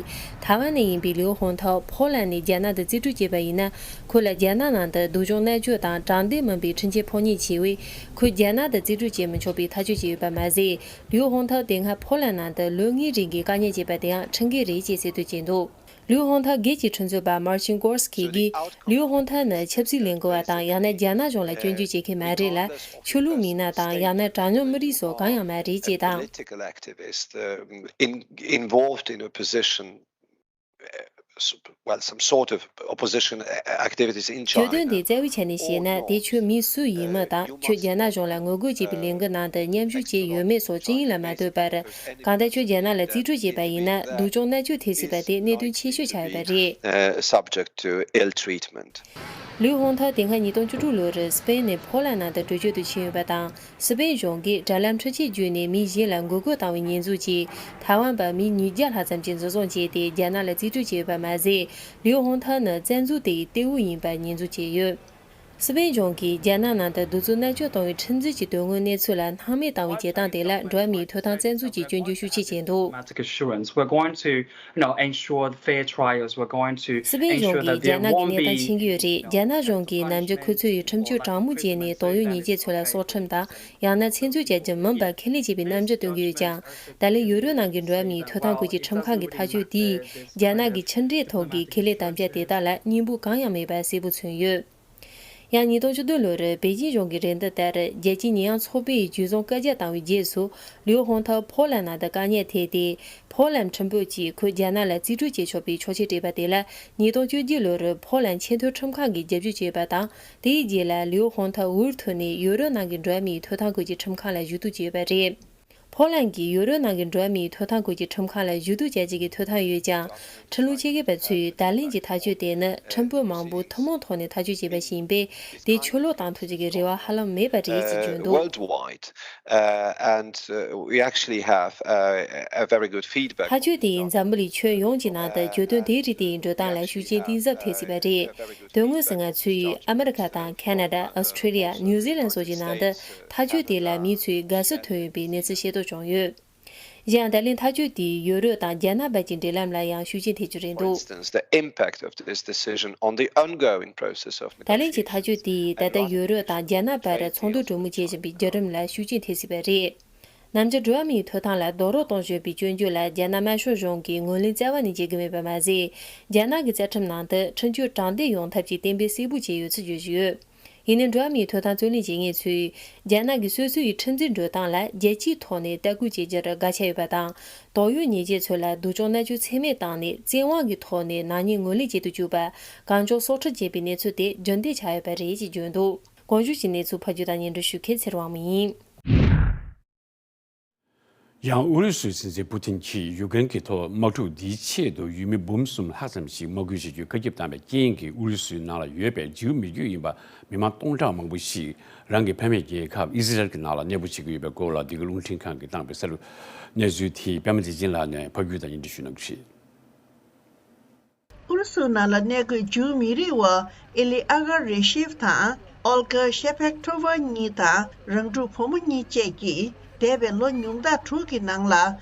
ཐའེ་ཝན་ནས་ཡིན་པའི་ལིའུ་ཧོང་ཐའོ་ཕོ་ལན་ནས་རྒྱ་ནག་ཏུ་རྩིས་སྤྲོད་བྱས་པ་ཡིན་ན། ཁོ་ལ་རྒྱ་ནག་ནང་དུ་སྡུག་སྦྱོང་མནར་གཅོད་དང་དྲང་བདེན་མིན་པའི་ཁྲིམས་ཆད་ཕོག་ཉེན་ཆེ་བས། ཁོས་རྒྱ་ནག་ཏུ་རྩིས་སྤྲོད་བྱེད་མི་ཆོག་པའི་ཐག་གཅོད་བྱས་ཡོད་པ་མ་ཟད། ལིའུ་ཧོང་ཐའོ་དེ་སྔ་ཕོ་ལན་ནང་དུ་ལོ་ལྔའི་རིང་གི་བཀག་ཉར་བྱས་པ་དེའང་ཁྲིམས་འགལ་རེད་ཅེས་གསལ་སྟོན་བྱས་འདུག་ལིའུ་ཧོང་ཐའོ་སྒེར་གྱི་ཁྲིམས་རྩོད་པ་མར་ཆིན་ཀོར་སི་ཀི་གིས། ལིའུ་ཧོང་ཐའོ་ནི་ཆབ་སྲིད་ལས་འགུལ་བ་དང་ཡང་ན་རྒྱ་ནག་གཞུང་ལ་སྐྱོན་བརྗོད་བྱེད་མཁན་མ་རེད་ལ། ཆོས་ལུགས་མི་སྣ་དང་ཡང་ན་གྲངས་ཉུང་མི་རིགས་སོགས་གང་ཡང་མ་རེད་ཅེས་དང་། Political activist, uh, in, involved in opposition, uh, s- well, some sort of opposition, uh, activities in China. གྱོད་དོན་དེ་རྩ་བའི་ཆ་ནས་བཤད་ན། དེ་ཁྱོད་མི་སུ་ཡིན་མིན་དང་། ཁྱོད་རྒྱ་ནག་གཞུང་ལ་ངོ་རྒོལ་བྱེད་པའི་ལས་འགུལ་ནང་དུ་མཉམ་ཞུགས་བྱས་ཡོད་མེད་སོགས་ཅི་ཡིན་ལ་མ་ལྟོས་པར། གང་ལྟར་ཁྱོད་རྒྱ་ནག་ལ་རྩིས་སྤྲོད་བྱས་པ་ཡིན་ན། སྡུག་སྦྱོང་མནར་གཅོད་ཐེབས་སྲིད་པ་དེ་གནད་དོན་ཆེ་ཤོས་ཆགས་ཡོད་པ་རེད། Uh, subject to ill treatment. ལིའུ་ཧོང་ཐའོ་དེ་སྔ་ཉིས་སྟོང་བཅུ་དྲུག་ལོར་སི་པེན་ནས་ཕོ་ལན་ནང་དུ་བྲོས་བྱོལ་དུ་ཕྱིན་ཡོད་པ་དང་། སི་པེན་གཞུང་གིས་དྲ་ལམ་འཕྲུལ་ཆས་བརྒྱུད་ནས་མི་གཞན་ལ་འགོག་རྒོལ་བཏང་བའི་ཉེས་འཛུགས་ཀྱིས། ཐའེ་ཝན་པ་མི་ཉིས་བརྒྱ་ལྷག་ཙམ་གྱིས་འཛིན་བཟུང་བྱས་ཏེ། རྒྱ་ནག་ལ་རྩིས་སྤྲོད་བྱས་ཡོད་པ་མ་ཟད། ལིའུ་ཧོང་ཐའོ་ནི་བཙན་འཛུལ་དེའི་གཏེ་བོ་ཡིན་པར་ཉེས་འཛུགས་བྱས་ཡོད། སི་པེན་གཞུང་གིས་རྒྱ་ནག་ནང་དུ་གདུག་རྩུབ་མནར་གཅོད་གཏོང་བའི་ཁྲིམས་འཛིན་གྱི་དོན་དངོས་གནས་ཚུལ་ལ་སྣང་མེད་བཏང་བའི་བྱེད་སྟངས་དེ་ལ་འགྲོ་བ་མིའི་ཐོབ་ཐང་བཙན་འཛུལ་གྱི་སྐྱོན་བརྗོད་ཤུགས་ཆེ་བྱས་འདུག Diplomatic assurance. We're going to, you know, ensure fair trials. We're going to ensure that there won't be སི་པེན་གཞུང་གིས་རྒྱ་ནག་གི་གནས་སྟངས་མཁྱེན་གྱི་ཡོད་རེད། རྒྱ་ནག་གཞུང་གིས་ནམ་རྒྱུན་ཁོ་ཚོ་ཡི་ཁྲིམས་གཅོད་དྲང་མོ་བྱས་ནས་དོགས་ཡོད་ཉེས་ཅན་ཚོ་ལ་སྲོག་ཁྲིམས་དང་། ཡང་ན་བཙན་འཛུལ་བྱ་རྒྱུ་མིན་པ་ཁས་ལེན་བྱས་པའི་རྣམ་འགྱུར་སྟོན་གྱི་ཡོད་ཀྱང་། ད་ལན་ཡུ་རོབ་ནང་གི་འགྲོ་བ་མིའི་ཐོབ་ཐང་སྐོར་གྱི་ཁྲིམས་ཁང་གི་ཐག་གཅོད་དེས། རྒྱ་ནག་གི་ཕྱི་འབྲེལ་ཐོག་གི་ཁས་ལེན་དམ་བཅའ་དེ་དག་ལ་སྙིང་པོ་གང་ཡང་མེད་པ་གསལ་པོ་མཚོན་ཡོད། ཡང་ཉིས་སྟོང་བཅུ་བདུན་ལོར་པེ་ཅིན་གཞུང་གི་རེ་འདུན་ལྟར། རྒྱལ་སྤྱིའི་ཉེས་ཡངས་ཚོགས་པས་འཇུ་བཟུང་བཀའ་རྒྱ་བཏང་བའི་རྗེས་སུ། ལིའུ་ཧོང་ཐའོ་ཕོ་ལན་ནང་དུ་བཀག་ཉར་ཐེབས་ཏེ། ཕོ་ལན་ཁྲིམས་དཔོན་གྱིས་ཁོས་རྒྱ་ནག་ལ་རྩིས་སྤྲོད་བྱེད་ཆོག་པའི་ཆོག་མཆན་སྤྲད་པ་དེ་ལ། ཉིས་སྟོང་བཅུ་བརྒྱད་ལོར་ཕོ་ལན་ཆེས་མཐོའི་ཁྲིམས་ཁང་གིས་རྒྱབ་སྐྱོར་བྱས་པ་དང་། དེའི་རྗེས་ལ་ལིའུ་ཧོང་ཐའོ་འུར་ཐུག་ནས་ཡུ་རོབ་ནང་གི་འགྲོ་བ་མིའི་ཐོབ་ཐང་སྐོར་གྱི་ཁྲིམས་ཁང་ལ་ཞུ་གཏུག་བྱས་ཡོད་པ་རེད། ཕོ་ལན་གྱིས་ཡུ་རོབ་ནང་གི་འགྲོ་བ་མིའི་ཐོབ་ཐང་སྐོར་གྱི་ཁྲིམས་ཁང་ལ་ཞུ་གཏུག་བྱ་རྒྱུ་གི་ཐོབ་ཐང་ཡོད་ཀྱང་། ཁྲིམས་ལུགས་ཆེད་མཁས་པ་ཚོས། ད་ལན་གྱི་ཐག་གཅོད་དེ་ནི་ཁྲིམས་དཔོན་མང་པོ་ཐུན་མོང་ཐོག་ནས་ཐག་གཅོད་བྱས་པ་ཞིག་ཡིན་པས། དེ་ཆོས་ལུགས་དང་ཐུག་རྒྱུ་གི་རེ་བ་ཧ་ལམ་མེད་པ་རེད་ཅེས་བརྗོད་འདུག Worldwide, uh, and, uh, we actually have, uh, a very good feedback. ཐག་གཅོད་དེས་འཛམ་བུ་གླིང་ཁྱོན་ཡོངས་ཀྱི་ནང་དུ་གྱོད་དོན་དེ་རིགས་དེའི་འགྲོ་སྟངས་ལ་ཤུགས་རྐྱེན་གཏིང་ཟབ་ཐེབས་སྲིད་པ་རེད། དོན་དངོས་སུ་ང་ཚོས་ཨ་མི་རི་ཁ་དང་ཁ་ན་ཌ། ཨོ་སི་ཁྲེ་ལི་ཡ། ནིའུ་ཛི་ལན་སོགས་ཀྱི་ནང་དུ་ཐག་གཅོད་དེ་ལ་མི་ཚོས་དགའ་བསུ་ཐོན་ཡོད་པའི་གནས་ཚུལ་ཤེས་རྟོགས་བྱུང་ཡོད། གཞན་ཡང་། ད་ལན་ཐག་གཅོད་དེས་ཡུ་རོབ་དང་རྒྱ་ནག་བར་གྱི་འབྲེལ་ལམ་ལ་ཡང་ཤུགས་རྐྱེན་ཐེབས་རྒྱུ་རེད་འདུག For instance, the impact of this decision on the ongoing process of negotiations. ད་ལན་གྱི་ཐག་གཅོད་དེས་ད་ལྟ་ཡུ་རོབ་དང་རྒྱ་ནག་བར་ཚོགས་འདུ་གྲོས་མོལ་བྱེད་བཞིན་པའི་བརྒྱུད་རིམ་ལ་ཤུགས་རྐྱེན་ཐེབས་སྲིད་པ་རེད། ནམ་རྒྱུན་འགྲོ་བ་མིའི་ཐོབ་ཐང་ལ་རྡོག་རོལ་གཏོང་བཞིན་པའི་སྐྱོན་བརྗོད་ལ་རྒྱ་ནག་དམར་ཤོག་གཞུང་གིས་ངོས་ལེན་རྩ་བ་ནས་བྱེད་ཀྱི་མེད་པ་མ་ཟད། རྒྱ་ནག་གི་རྩ་ཁྲིམས་ནང་དུ་ཁྲིམས་གཅོད་དྲང་བདེན་ཡོང་ཐབས་ཀྱི་གཏན་འབེབས་གསལ་པོ་བྱས་ཡོད་ཚུལ་བརྗོད་བཞིན་ཡོད། ཡིན་ནའི་འགྲོ་བ་མིའི་ཐོབ་ཐང་རྩོད་ལེན་བྱེད་མཁན་ཚོས། རྒྱ་ནག་གིས་སོ་སོ་ཡི་ཁྲིམས་འཛིན་འགྲོ་སྟངས་ལ་རྒྱལ་སྤྱིའི་ཐོག་ནས་ལྟ་སྐུལ་བྱེད་རྒྱུར་དགའ་ཆ་ཡོད་པ་དང་། དོགས་ཡོད་ཉེས་ཅན་ཚོ་ལ་སྡུག་སྦྱོང་མནར་གཅོད་ཚད་མེད་བཏང་ནས་བཙན་དབང་གི་ཐོག་ནས་ནག་ཉེས་ངོས་ལེན་བྱེད་དུ་བཅུག་པ། གང་མགྱོགས་སྲོག་ཁྲིམས་བཅད་པའི་གནས་ཚུལ་དེ་རྒྱུན་ལྡན་ཆགས་ཡོད་པ་རེད་ཅེས་བརྗོད་འདུག་གོང་ཞུས་ཀྱི་གནས་ཚུལ་ཕབ་སྒྱུར་དང་སྙན་སྒྲོན་ཞུ་མཁན་ཚེ་རིང་དབང་མོ་ཡིན། ཡང་ཨུ་རུ་སུའི་སྲིད་འཛིན་པུ་ཏིན་གྱིས་ཡུཀ་རེན་གྱི་ཐོག་དམག་འཁྲུག་འདིའི་ཆེད་དུ་ཡུལ་མི་འབུམ་གསུམ་ལྷག་ཙམ་ཞིག་དམག་སྐུལ་བྱེད་རྒྱུའི་བཀའ་ཁྱབ་བཏང་བའི་རྐྱེན་གྱིས། ཨུ་རུ་སུའི་ནང་ལ་ཡོད་པའི་ཇིའུ་མི་རྒྱུད་ཡིན་པ་མི་མང་སྟོང་ཕྲག་མང་པོ་ཞིག་རང་གི་ཕ་མེས་རྒྱལ་ཁབ་ཨི་ཟི་རལ་གྱི་ནང་ལ་གནས་སྤོ་བྱེད་ཀྱི་ཡོད་པའི་སྐོར་ལ། འདི་ག་རླུང་འཕྲིན་ཁང་གིས་བཏང་བའི་གསར་འགྱུར་གནས་ཚུལ་དེ་པད་མ་བདེ་ཆེན་ལགས་ནས་ཕབ་སྒྱུར་དང་སྙན་སྒྲོན་ཞུ་གནང་གི་རེད། ཨུ་རུ་སུ་ནང་ལ་གནས་འཁོད་ཇིའུ་མི་རིགས་བ་ཨི་ལི་ཨ་ག་རེ་ཤེབ་དང་ཨོལ་ག་ཤེ་ཕེག་ཐོ་ཝ་གཉིས་དང་རང་ཕྲུག་བུ་མོ་གཉིས་བཅས་ཀྱིས། འདས་པའི་ལོ་ཉུང་མཐའ་དྲུག་གི་ནང་ལ་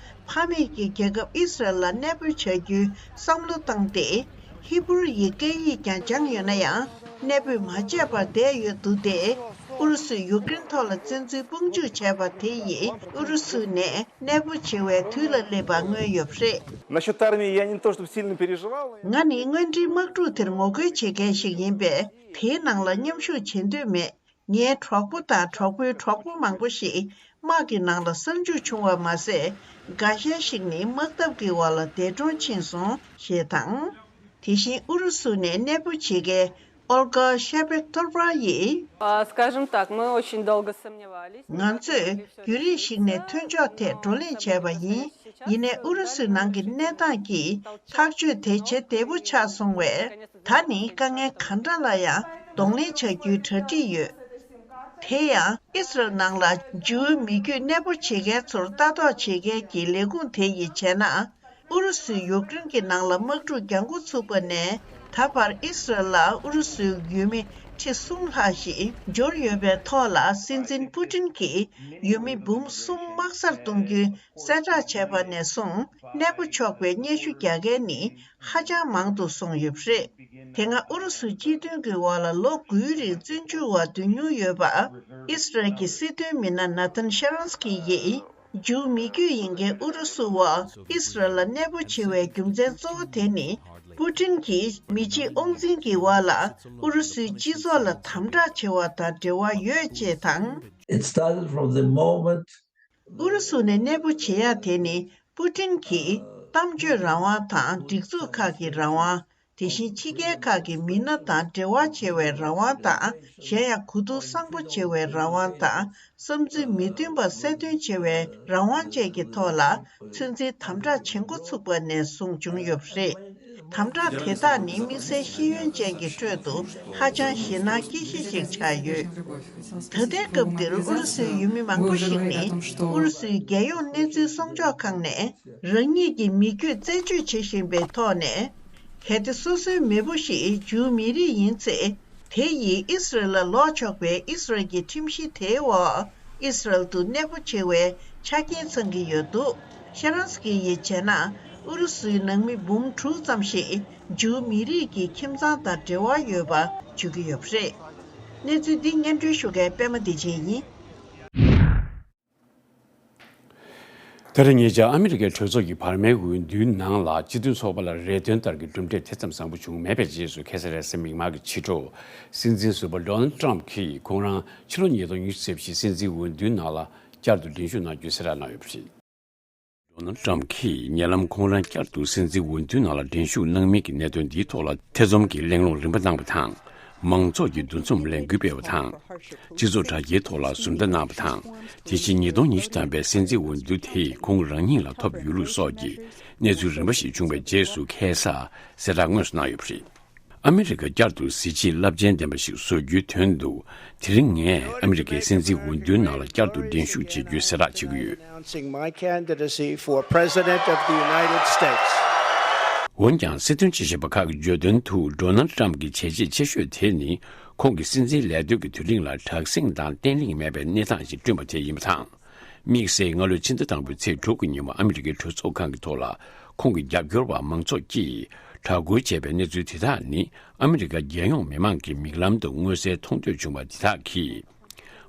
ཕ་མེས་ཀྱི་རྒྱལ་ཁབ་ཨི་སི་རལ་ལ་གནས་སྤོ་བྱ་རྒྱུའི་བསམ་བློ་བཏང་སྟེ། ཧི་བུར་ཡི་སྐད་ཡིག་ཀྱང་སྦྱངས་ཡོད་ན་ཡང་། གནས་སྤོས་མ་བྱས་པར་བསྡད་ཡོད་འདུག་སྟེ། ཨུ་རུ་སུས་ཡུཀ་རེན་ཐོག་ལ་བཙན་འཛུལ་དཔུང་འཇུག་བྱས་པ་དེ་ཡིས་ཨུ་རུ་སུ་ནས་གནས་སྤོ་བྱེད་པའི་དུས་ལ་སླེབས་པ་མངོན་ཡོད་པ་རེད། Насчёт армии я не то чтобы сильно переживал. ང་ནི་དངོས་འབྲེལ་དམག་འཁྲུག་དེར་ངོ་རྒོལ་བྱེད་མཁན་ཞིག་ཡིན་པས། དེའི་ནང་ལ་མཉམ་ཞུགས་བྱེད་འདོད་མེད། ངའི་གྲོགས་པོ་དང་གྲོགས་པོའི་གྲོགས་པོ་མང་པོ་ཞིག་དམག་གི་ནང་ལ་གསར་འཇུག་བྱུང་བ་མ་ཟད། འགའ་ཤས་ཤིག་ནི་དམག་འཐབ་ཀྱི་འོག་ལ་འདས་གྲོངས་ཕྱིན་སོང་ཞེས་དང་། དེ་བཞིན་ཨུ་རུ་སུ་ནས་གནས་སྤོ་བྱེད་མཁན་ཨོལ་གྷ་ཤེ་པེག་ཐོར་པ་ཡིས། А, скажем так, мы очень долго сомневались. ང་ཚོས་རྒྱུན་རིང་ཞིག་ནས་མཐུན་ཕྱོགས་ཐད་བགྲོ་གླེང་བྱས་པ་ཡིན། ཡིན་ནའི་ཨུ་རུ་སུའི་ནང་གི་གནས་སྟངས་ཀྱིས་ཐག་གཅོད་དེ་བྱེད་བདེ་པོ་ཆགས་སོང་བས། ད་ནི་དཀའ་ངལ་གང་འདྲ་ལ་ཡང་གདོང་ལེན་བྱ་རྒྱུའི་གྲ་སྒྲིག་ཡོད། དེ་ཡང་ཨི་སི་རལ་ནང་ལ་ཇིའུ་མི་རྒྱུད་གནས་སྤོ་བྱེད་མཁན་ཚོར་ལྟ་རྟོག་བྱེད་མཁན་གྱི་ལས་ཁུངས་དེ་ཡིས་བྱས་ན། ཨུ་རུ་སུས་ཡུཀ་རེན་གྱི་ནང་ལ་དམག་འཁྲུག་རྒྱག་འགོ་ཚུགས་པ་ནས་ད་བར་ཨི་སི་རལ་ལ་ཨུ་རུ་སུའི་ཡུལ་མི་ཁྲི་གསུམ་ལྷག་ཞིག་འབྱོར་ཡོད་པའི་ཐོག་ལ། སྲིད་འཛིན་པུ་ཏིན་གྱིས་ཡུལ་མི་འབུམ་གསུམ་དམག་སར་གཏོང་རྒྱུའི་གསལ་བསྒྲགས་བྱས་པ་ནས་བཟུང་། གནས་སྤོ་ཆོག་པའི་སྙན་ཞུ་རྒྱག་མཁན་ནི་ཧ་ཅང་མང་དུ་སོང་ཡོད་པ་རེད། དེ་སྔ་ཨུ་རུ་སུའི་སྤྱི་མཐུན་གྱི་འོག་ལ་ལོ་དགུའི་རིང་བཙོན་འཇུག་པ་བསྡུ་མྱོང་ཡོད་པ། ཨི་སི་རལ་གྱི་སྲིད་དོན་མི་སྣ་ན་ཐན་ཤ་རན་སི་ཀི་ཡིས། ཇིའུ་མི་རྒྱུད་ཡིན་མཁན་ཨུ་རུ་སུ་བ་ཨི་སི་རལ་ལ་གནས་སྤོ་བྱེད་པའི་རྒྱུ་མཚན་གཙོ་བོ་དེ་ནི། པུ་ཏིན་གྱིས་མི་གཅིག་དབང་འཛིན་གྱི་འོག་ལ་ཨུ་རུ་སུའི་སྤྱི་ཚོགས་ལ་དམ་དྲག་བྱེད་པ་དང་འབྲེལ་བ་ཡོད་ཅེས་དང་། It started from the moment. ཨུ་རུ་སུ་ནས་གནས་སྤོ་བྱེད་ཡག་དེ་ནི་པུ་ཏིན་གྱིས་གཏམ་བརྗོད་རང་དབང་དང་སྒྲིག་འཛུགས་ཁག་གི་རང་དབང་། དེ་བཞིན་ཕྱི་རྒྱལ་ཁག་གི་མི་སྣ་དང་འབྲེལ་བ་བྱེད་པའི་རང་དབང་དང་། གཞན་ཡང་གོ་བསྡུར་གསར་པ་བྱེད་པའི་རང་དབང་དང་། བསམ་ཚུལ་མི་མཐུན་པ་གསལ་སྟོན་བྱེད་པའི་རང་དབང་བཅས་ཀྱི་ཐོག་ལ་ཚོད་འཛིན་དམ་དྲག་བྱེད་འགོ་ཚུགས་པ་ནས་བཟུང་བྱུང་ཡོད་པ་རེད། དམ་དྲག་དེ་དག་ནི་དམིགས་བསལ་ཤེས་ཡོན་ཅན་གྱི་ཁྲོད་དུ་ཧ་ཅང་ཞེད་སྣང་སྐྱེ་གཞི་ཞིག་ཆགས་ཡོད། ད་ལྟའི་སྐབས་འདིར་ཨུ་རུ་སུའི་ཡུལ་མི་མང་པོ་ཞིག་ནི་ཨུ་རུ་སུའི་རྒྱལ་ཡོངས་གནས་ཚུལ་སྲུང་སྐྱོབ་ཁང་ནས། རང་ཉིད་ཀྱི་མི་རྒྱུད་རྩད་གཅོད་བྱེད་བཞིན་པའི་ཐོག་ནས། གལ་ཏེ་སོ་སོའི་མེས་པོ་ཞིག་ཇིའུ་མི་རིགས་ཡིན་ཚེ། དེ་ཡིས་ཨི་སི་རལ་ལ་ལོག་ཆོག་པའི་ཨི་སི་རལ་གྱི་ཁྲིམས་གཞི་དེའི་འོག་ཨི་སི་རལ་དུ་གནས་སྤོ་བྱེད་པའི་ཆ་རྐྱེན་ཚང་གི་ཡོད་འདུག་ཤེ་རན་སི་ཀི་ཡིས་བྱས་ན། ཨུ་རུ་སུའི་ནང་མི་འབུམ་དྲུག་ཙམ་ཞིག་ཇིའུ་མི་རིགས་ཀྱི་ཁྱིམ་ཚང་དང་འབྲེལ་བ་ཡོད་པ་བརྗོད་ཀྱི་ཡོད་པ་རེད། གནས་ཚུལ་འདི་སྙན་སྒྲོན་ཞུ་མཁན་པད་མ་བདེ་ཆེན་ཡིན། དེ་རིང་ཉེ་ཆར་ཨ་མི་རི་ཀའི་གྲོས་ཚོགས་ཀྱི་བར་མའི་འོས་བསྡུའི་ནང་ལ་སྤྱི་མཐུན་ཚོགས་པ་ལ་རེ་འདུན་ལྟར་གྱི་གྲུབ་འབྲས་དེ་ཙམ་བཟང་པོ་བྱུང་མེད་པའི་རྗེས་སུ། ཁ་སང་རེས་གཟའ་མིག་དམར་གྱི་ཕྱི་དྲོ་སྲིད་འཛིན་ཟུར་པ་ཌོ་ནལ་ཌི་ཊརམ་ཕ་གྱིས་ཁོང་རང་ཕྱི་ལོ་ཉིས་སྟོང་ཉི་ཤུ་རྩ་བཞི་སྲིད་འཛིན་འོས་བསྡུའི་ནང་ལ་བསྐྱར་དུ་འགྲན་ཞུགས་གནང་རྒྱུའི་གསལ་བསྒྲགས་གནང་ཡོད་པ་རེད། ཌོ་ནལ་ཌི་ཊརམ་ཕ་གྱིས་ཉེ་ལམ་ཁོང་རང་བསྐྱར་དུ་སྲིད་འཛིན་འོས་བསྡུའི་ནང་ལ་འགྲན་ཞུགས་གནང་མིན་གྱི་གནད་དོན་འདིའི་ཐོག་ལ་ཐེ་ཚོམ་གྱི་གླེང་སློང་རིམ་པ་གནང་བ་དང་། མང་ཚོགས་ཀྱི་འདུ་འཛོམས་ལས་འགུལ་སྤེལ་བ་དང་། སྤྱི་ཚོགས་དྲ་རྒྱའི་ཐོག་ལ་ཟུར་ལྟ་གནང་བ་དང་། དེ་བཞིན་ཉིས་སྟོང་ཉི་ཤུ་ཐམ་པའི་སྲིད་འཛིན་འོས་བསྡུ་དེ་ཁོང་རང་ཉིད་ལ་ཐོབ་ཡོད་ལུགས་སོགས་ཀྱི་གནས་ཚུལ་རིམ་པ་ཞིག་བྱུང་བའི་རྗེས་སུ། ཁ་སང་གསལ་བསྒྲགས་དངོས་སུ་གནང་ཡོད་པ་རེད། ཨ་མི་རི་ཀ་བསྐྱར་དུ་གཟི་བརྗིད་རླབས་ཆེན་ལྡན་པ་ཞིག་བཟོ་རྒྱུའི་དོན་དུ། དེ་རིང་ངས་ཨ་མི་རི་ཀའི་སྲིད་འཛིན་འོས་བསྡུའི་ནང་ལ་བསྐྱར་དུ་འགྲན་ཞུགས་བྱེད་རྒྱུའི་གསལ་བསྒྲགས་བྱེད་ཀྱི་ཡོད། Announcing my candidacy for President of the United States. འོན་ཀྱང་། སྲིད་དོན་དཔྱད་ཞིབ་པ་ཁག་གིས་བརྗོད་དོན་དུ། ཌོ་ནལ་ཌི་ཊརམ་ཕ་གྱི་བྱས་རྗེས་ཆེ་ཤོས་དེ་ནི། ཁོང་གི་སྲིད་འཛིན་ལས་དོན་གྱི་དུས་རིང་ལ་དྲག་ཟིང་དང་བརྟན་ལྷིང་མེད་པའི་གནས་སྟངས་ཤིག་བསྐྲུན་པ་དེ་ཡིན་པ་དང་། དམིགས་བསལ་སྔ་ལོའི་ཕྱི་ཟླ་དང་པོའི་ཚེས་དྲུག་གི་ཉིན་མོ། ཨ་མི་རི་ཀའི་གྲོས་ཚོགས་ཁང་གི་ཐོག་ལ། ཁོང་གི་རྒྱབ་སྐྱོར་བ་མང་ཚོགས་ཀྱིས་དྲག་རྒོལ་བྱས་པའི་གནས་ཚུལ་དེ་དག་ནི། ཨ་མི་རི་ཀ་རྒྱལ་ཡོངས་མི་མང་གི་མིག་ལམ་དུ་མངོན་གསལ་མཐོང་ཐོས་བྱུང་བ་དེ་དག་གིས།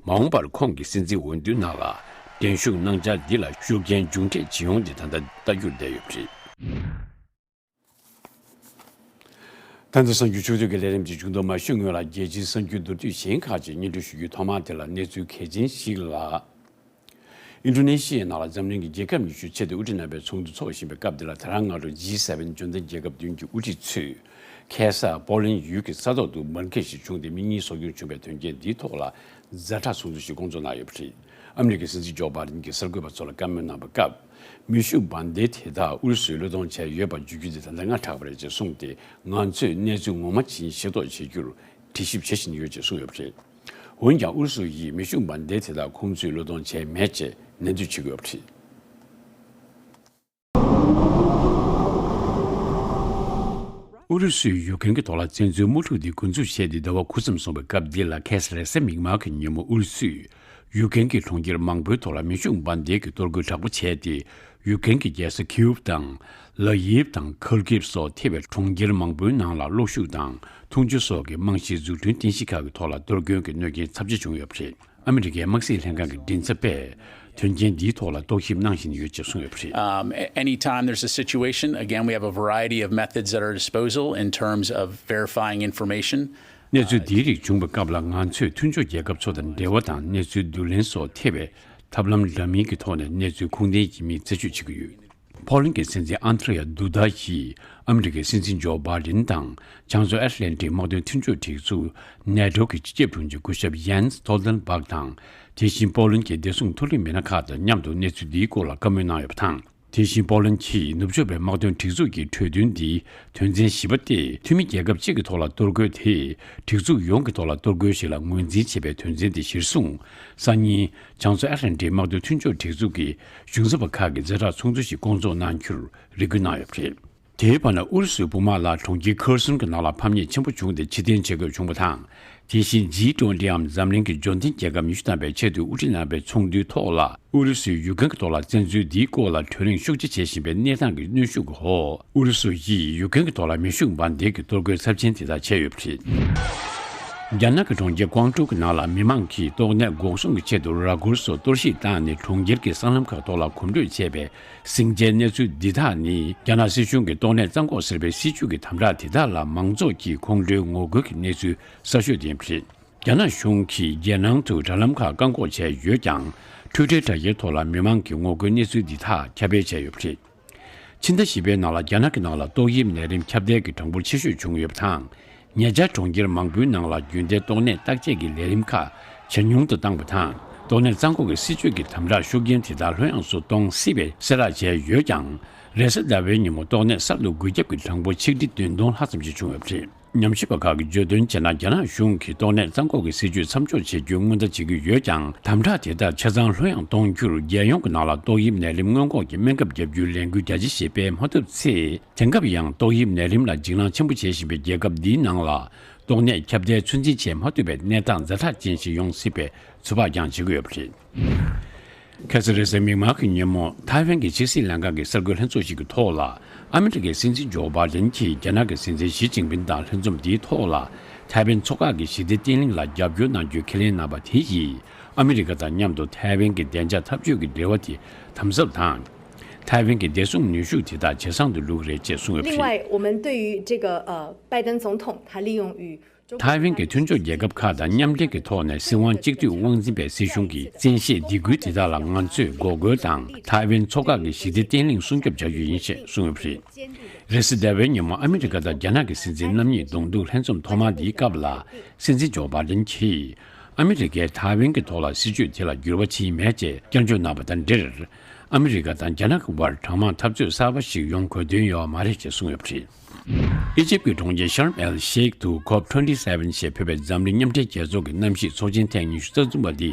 མ་འོངས་པར་ཁོང་གི་སྲིད་འཛིན་འོས་བསྡུའི་ནང་ལ། གདན་ཞུགས་གནང་འཆར་འདི་ལ་ཤུགས་རྐྱེན་མཇུག་འབྲས་ཇི་ཡོང་དེ་ད་ལྟ་ལྟ་རྒྱུར་བསྡད་ཡོད་པ་རེད། ད་ལྟ་གསར་འགྱུར་ཕྱོགས་བསྡུས་ཀྱི་ལས་རིམ་གྱི་མཇུག་སྡོམ་མ་ཞུས་སྔོན་ལ་རྒྱལ་སྤྱིའི་གསར་འགྱུར་མདོར་བསྡུས་གཞན་ཁག་ཅིག་སྙན་སྒྲོན་ཞུ་རྒྱུའི་ཐོག་མར་དེ་ལ་གནས་ཚུལ་གལ་ཆེན་ཞིག་ལ། ཨིན་ཌོ་ནེ་ཤི་ཡའི་ནང་ལ་འཛམ་གླིང་གི་རྒྱལ་ཁབ་ཉི་ཤུ་ཆེས་མཐོའི་དབུ་ཁྲིད་རྣམ་པའི་ཚོགས་འདུ་འཚོགས་བཞིན་པའི་སྐབས་འདི་ལ། དེ་རིང་སྔ་དྲོ་ཇི་སེ་ཝེན་འབྱོར་ལྡན་རྒྱལ་ཁབ་བདུན་གྱི་དབུ་ཁྲིད་ཚོས་ཁ་སར་པོ་ལན་ཡུལ་གྱི་ས་ཐོག་ཏུ་འབར་གས་ཤིག་བྱུང་སྟེ་མི་གཉིས་སྲོག་སྐྱོན་བྱུང་བའི་དོན་རྐྱེན་འདིའི་ཐོག་ལ་ཛ་དྲག་ཚོགས་འདུ་ཞིག་བསྐོང་ཚོགས་གནང་ཡོད་པ་རེད། ཨ་མི་རི་ཀའི་སྲིད་འཛིན་ཇོ་བྷའི་ཌེན་གྱིས་གསར་འགོད་པ་ཚོ་ལ་བཀའ་མོལ་གནང་བའི་སྐབས། མེ་ཤུགས་འབར་མདེལ་དེ་དག་ཨུ་རུ་སུས་བློས་གཏོང་བྱས་ཡོད་པར་བརྗོད་རྒྱུ་དེ་ད་ལྟ་སྔ་དྲགས་པ་རེད་ཅེས་གསུངས་ཏེ། ང་ཚོས་གནས་ཚུལ་ངོ་མ་ཇི་ཡིན་ཤེས་རྟོགས་བྱེད་རྒྱུར་དྲི་ཞིབ་བྱེད་བཞིན་ཡོད་ཅེས་གསུངས་ཡོད་པ་རེད། འོན་ཀྱང་ཨུ་རུ་སུ་ཡིས་མེ་ཤུགས་འབར་མདེལ་དེ་དག་ཁོང་ཚོས་བློས་གཏོང་བྱས་མེད་ཅེས་ནན་བརྗོད་བྱེད་ཀྱི་ཡོད་པ་རེད། ཨུ་རུ་སུས་ཡུཀ་རེན་གྱི་ཐོག་ལ་བཙན་འཛུལ་དམག་འཁྲུག་འདི་འགོ་འཛུགས་བྱས་ཏེ་ཟླ་བ་དགུ་ཙམ་སོང་བའི་སྐབས་འདི་ལ། ཁ་སང་རེས་གཟའ་མིག་དམར་གྱི་ཉིན་མོ་ཨུ་རུ་སུས་ཡུཀ་རེན་གྱི་གྲོང་ཁྱེར་མང་པོའི་ཐོག་ལ་མེ་ཤུགས་འབར་མདེལ་གྱི་གཏོར་རྒོལ་དྲག་པོ་བྱས་ཏེ། ཡུཀ་རེན་གྱི་རྒྱལ་ས་ཁིའུབ་དང་། ལ་ཡིབ་དང་། ཁར་ཀིབ་སོགས་ཐེ་བའི་གྲོང་ཁྱེར་མང་པོའི་ནང་ལ་གློག་ཤུགས་དང་འཐུང་ཆུ་སོགས་ཀྱི་རྨང་གཞིའི་འཛུགས་སྐྲུན་རྟེན་གཞི་ཁག་གི་ཐོག་ལ་གཏོར་སྐྱོན་གྱི་གནོད་རྐྱེན་ཚབས་ཆེ་བྱུང་ཡོད་པ་རེད། ཨ་མི་རི་ཀའི་དམག་སྲིད་ལྷན་ཁང་གི་མགྲིན་ཚབ་པས་དོན་རྐྱེན་འདིའི་ཐོག་ལ་རྟོག་ཞིབ་གནང་བཞིན་ཡོད་ཅེས་གསུངས་ཡོད་པ་རེད། Um, a- anytime there's a situation, again, we have a variety of methods at our disposal in terms of verifying information. གནས་ཚུལ་འདིའི་རིགས་བྱུང་བའི་སྐབས་ལ། ང་ཚོས་མཐུན་ཕྱོགས་རྒྱལ་ཁབ་ཚོ་དང་འབྲེལ་བ་དང་གནས་ཚུལ་བསྡུ་ལེན་སོགས་ཐེ་བའི་ཐབས་ལམ་འདྲ་མིན་གྱི་ཐོག་ནས་གནས་ཚུལ་ཁུངས་ལྡན་ཡིན་མིན་རྩད་གཅོད་བྱེད་ཀྱི་ཡོད། ཕོ་ལན་གྱི་སྲིད་འཛིན་ཨན་དྲེ་ཡ་དུ་དཱ་ཡིས་ཨ་མི་རི་ཀའི་སྲིད་འཛིན་ཇོ་བྷའི་ཌེན་དང་བྱང་མཚོ་ཨེཊ་ལན་ཊིག་དམག་དོན་མཐུན་ཕྱོགས་སྒྲིག་འཛུགས་ནེ་ཊོ་གི་སྤྱི་ཁྱབ་དྲུང་ཆེ་སྐུ་ཞབས་ཡན་སི་སྟོལ་ཏན་སྦག་དང་། དེ་བཞིན་པོ་ལན་གྱི་བདེ་སྲུང་མཐོ་རིམ་མི་སྣ་ཁག་དང་མཉམ་དུ་གནས་ཚུལ་འདིའི་སྐོར་ལ་བཀའ་མོལ་གནང་ཡོད་པ་དང་། དེ་བཞིན་པོ་ལན་གྱིས་ནུབ་ཕྱོགས་པའི་དམག་དོན་སྒྲིག་འཛུགས་ཀྱི་གྲོས་མཐུན་འདིའི་དོན་ཚན་བཞི་པ་སྟེ། འཐུས་མི་རྒྱལ་ཁབ་གཅིག་གི་ཐོག་ལ་གཏོར་རྒོལ་དེས་སྒྲིག་འཛུགས་ཡོངས་ཀྱི་ཐོག་ལ་གཏོར་རྒོལ་ཞིག་ལ་ངོས་འཛིན་བྱེད་པའི་དོན་ཚན་དེ་གཞིར་བཟུང་། སང་ཉིན་བྱང་མཚོ་ཨེཊ་ལན་ཊིག་དམག་དོན་མཐུན་ཕྱོགས་སྒྲིག་འཛུགས་ཀྱི་གཞུང་ཚབ་པ་ཁག་གིས་ཛ་དྲག་ཚོགས་འདུ་ཞིག་བསྐོང་ཚོགས་གནང་རྒྱུར་རེ་སྐུལ་གནང་ཡོད་པ་རེད། དེའི་བར་ན། ཨུ་རུ་སུའི་དཔུང་དམག་ལ་གྲོང་ཁྱེར་ཁེར་སོན་གྱི་ནང་ལ་ཕམ་ཉེས་ཆེན་པོ་བྱུང་སྟེ་ཕྱིར་འཐེན་བྱེད་དགོས་བྱུང་བ་དང་། དེ་བཞིན་ཇི་ཊུ་ཝེན་ཊིའམ་འཛམ་གླིང་གི་འབྱོར་ལྡན་རྒྱལ་ཁབ་ཉི་ཤུ་ཐམ་པའི་ཆེས་མཐོའི་དབུ་ཁྲིད་རྣམ་པའི་ཚོགས་འདུའི་ཐོག་ལ། ཨུ་རུ་སུས་ཡུཀ་རེན་གྱི་ཐོག་ལ་བཙན་འཛུལ་འདིའི་སྐོར་ལ་གྲོས་རིམ་ཤུགས་ཆེ་བྱེད་བཞིན་པའི་གནས་སྟངས་ཀྱི་གནོན་ཤུགས་ཀྱི་འོག་ཨུ་རུ་སུ་ཡིས་ཡུཀ་རེན་གྱི་ཐོག་ལ་མེ་ཤུགས་འབར་མདེལ་གྱི་གཏོར་རྒོལ་ཚབས་ཆེན་དེ་དག་བྱས་ཡོད་པ་རེད། རྒྱ་ནག་གི་གྲོང་ཁྱེར་ཀོང་ཀྲོའུ་གི་ནང་ལ་མི་མང་གིས་ཏོག་ནད་འགོག་སྲུང་གི་ཆེད་དུ་ར་སྐོར་སོགས་གཏོར་བཤིག་བཏང་ནས་གྲོང་ཁྱེར་གྱི་སྲང་ལམ་ཁག་ཐོག་ལ་གོམ་བགྲོད་བྱས་པའི་ཟིང་ཆའི་གནས་ཚུལ་འདི་དག་ནི། རྒྱ་ནག་སྲིད་གཞུང་གི་ཏོག་ནད་རྩ་འགོག་ཟེར་བའི་སྲིད་ཇུས་ཀྱི་དམ་དྲག་དེ་དག་ལ་མང་ཚོགས་ཀྱིས་ཁོང་ཁྲོའི་ངོ་རྒོལ་གྱི་གནས་ཚུལ་གསར་ཤོས་དེ་ཡིན་པ་རེད། རྒྱ་ནག་གཞུང་གིས་རྒྱལ་ནང་དུ་དྲ་ལམ་ཁག་བཀག་འགོག་བྱས་ཡོད་ཀྱང་། འཕྲུལ་འཕྲིན་དྲ་རྒྱའི་ཐོག་ལ་མི་མང་གི་ངོ་རྒོལ་གནས་ཚུལ་འདི་དག་ཁྱབ་སྤེལ་བྱས་ཡོད་པ་རེད། ཕྱི་ཟླ་བཞི་པའི་ནང་ལ་རྒྱ་ནག་གི་ནང་ལ་ཏོག་དབྱིབས་ནད་རིམས་ཁྱབ་གདལ་གྱི་གྲངས་འབོར་ཆེ་ཤོས་བྱུང་ཡོད་པ་དང་། ཉེ་ཆར་གྲོང་ཁྱེར་མང་པོའི་ནང་ལ་རྒྱུན་ལྡན་ཏོག་ནད་བརྟག་དཔྱད་ཀྱི་ལས་རིམ་ཁག་ཇེ་ཉུང་དུ་བཏང་བ་དང་། ཏོག་ནད་རྩ་འགོག་གི་སྲིད་ཇུས་ཀྱི་དམ་དྲག་ཤུགས་རྐྱེན་དེ་དག་ལྷོད་ཡངས་སུ་གཏོང་སྲིད་པའི་གསལ་བསྒྲགས་བྱས་ཡོད་ཀྱང་། རེས་གཟའ་ཟླ་བའི་ཉིན་མོ་ཏོག་ནད་གསར་དུ་འགོས་ཁྱབ་ཀྱི་གྲངས་འབོར་ཆིག་ཁྲི་བདུན་སྟོང་ལྷག་ཙམ་ཞིག་བྱུང་ཡོད་པ་རེད། ཉམས་ཞིབ་པ་ཁག་གིས་བརྗོད་དོན་བྱས་ན། རྒྱ་ནག་གཞུང་གིས་ཏོག་ནད་རྩ་འགོག་གི་སྲིད་ཇུས་མཚམས་འཇོག་བྱེད་རྒྱུའི་སྔོན་བརྡ་བྱེད་ཀྱི་ཡོད་ཀྱང་། དམ་དྲག་དེ་དག་ཆ་ཚང་ལྷོད་ཡངས་གཏོང་རྒྱུར། རྒྱལ་ཡོངས་ཀྱི་ནང་ལ་ཏོག་དབྱིབས་ནད་རིམས་སྔོན་འགོག་གི་སྨན་ཁབ་བརྒྱབ་རྒྱུའི་ལས་འགུལ་རྒྱ་ཆེ་ཞིག་སྤེལ་མ་ཐུབ་ཚེ། དེང་སྐབས་ཡང་ཏོག་དབྱིབས་ནད་རིམས་ལ་འཇིགས་སྣང་ཆེན་པོ་བྱེད་བཞིན་པའི་རྒྱལ་ཁབ་འདིའི་ནང་ལ། ཏོག་ནད་ཁྱབ་གདལ་ཚོད་འཛིན་བྱེད་མ་ཐུབ་པའི་གནས་སྟངས་ཛ་དྲག་ཅན་ཞིག་ཡོང་སྲིད་པའི་ཚོད་དཔག་ཀྱང་བྱེད་ཀྱི་ཡོད་པ་རེད། ཁ་སང་རེས་གཟའ་མིག་དམར་གྱི་ཉིན་མོ། ཐའེ་ཝན་གྱི་ཕྱི་སྲིད་ལྷན་ཁང་གི་གསར་འགོད་ལྷན་ཚོགས་ཤིག་གི་ཐོག་ལ། ཨ་མི་རི་ཀའི་སྲིད་འཛིན་ཇོ་བྷའི་ཌེན་གྱིས་རྒྱ་ནག་གི་སྲིད་འཛིན་ཞི་ཅིན་ཕིན་དང་ལྷན་འཛོམས་འདིའི་ཐོག་ལ། ཐའེ་ཝན་མཚོ་འགག་གི་ཞི་བདེ་བརྟན་ལྷིང་ལ་རྒྱབ་སྐྱོར་གནང་རྒྱུའི་ཁས་ལེན་གནང་བ་དེ་ཡིས། ཨ་མི་རི་ཀ་དང་མཉམ་དུ་ཐའེ་ཝན་གྱི་བདེ་འཇགས་འཐབ་ཇུས་ཀྱི་འབྲེལ་བ་དེ་དམ་ཟབ་དང་། ཐའེ་ཝན་གྱི་བདེ་སྲུང་ནུས་ཤུགས་དེ་དག་ཇེ་བཟང་དུ་འགྲོ་གི་རེད་ཅེས་གསུངས་ཡོད་པ་རེད། 另外，我们对于这个呃拜登总统他利用与 ཐའེ་ཝན་གྱི་མཐུན་ཕྱོགས་རྒྱལ་ཁབ་ཁག་དང་མཉམ་འབྲེལ་གྱི་ཐོག་ནས་སྲིད་དབང་གཅིག་སྡུད་དབང་འཛིན་པའི་སྲིད་གཞུང་གི་བཙན་ཤེད་སྡིགས་སྐུལ་དེ་དག་ལ་ང་ཚོས་འགོག་རྒོལ་དང་། ཐའེ་ཝན་མཚོ་འགག་གི་ཞི་བདེ་བརྟན་ལྷིང་སྲུང་སྐྱོབ་བྱ་རྒྱུ་ཡིན་ཞེས་གསུངས་ཡོད་པ་རེད། རེས་གཟའ་ཟླ་བའི་ཉིན་མོ་ཨ་མི་རི་ཀ་དང་རྒྱ་ནག་གི་སྲིད་འཛིན་རྣམ་གཉིས་གདོང་ཐུག་ལྷན་འཛོམས་ཐོག་མ་འདིའི་སྐབས་ལ། སྲིད་འཛིན་ཇོ་བྷའི་ཌེན་གྱིས་ཨ་མི་རི་ཀས་ཐའེ་ཝན་གྱི་ཐོག་ལ་སྲིད་ཇུས་དེ་ལ་འགྱུར་བ་ཕྱིན་མེད་ཅེས་སྐྱོན་བརྗོད་གནང་བ་དང་འབྲེལ། ཨ་མི་རི་ཀ་དང་རྒྱ་ནག་གི་དབར་གྲང་དམག་འཐབ་རྩོད་གསར་པ་ཞིག་ཡོང་དགོས་དོན་ཡོད་མ་རེད་ཅེས་གསུངས་ཡོད་པ་རེད། ཨི་ཇིབ་ཀྱི་གྲོང་ཁྱེར་ཤརམ་ཨེལ་ཤེག་ཏུ་ཁོབ་ཊུ་ཝེན་ཊི་སེ་ཝེན་ཞེས་འབོད་པའི་འཛམ་གླིང་མཉམ་འབྲེལ་རྒྱལ་ཚོགས་ཀྱི་གནམ་གཤིས་ཚོགས་ཆེན་ཐེངས་ཉི་ཤུ་རྩ་གསུམ་པ་འདི་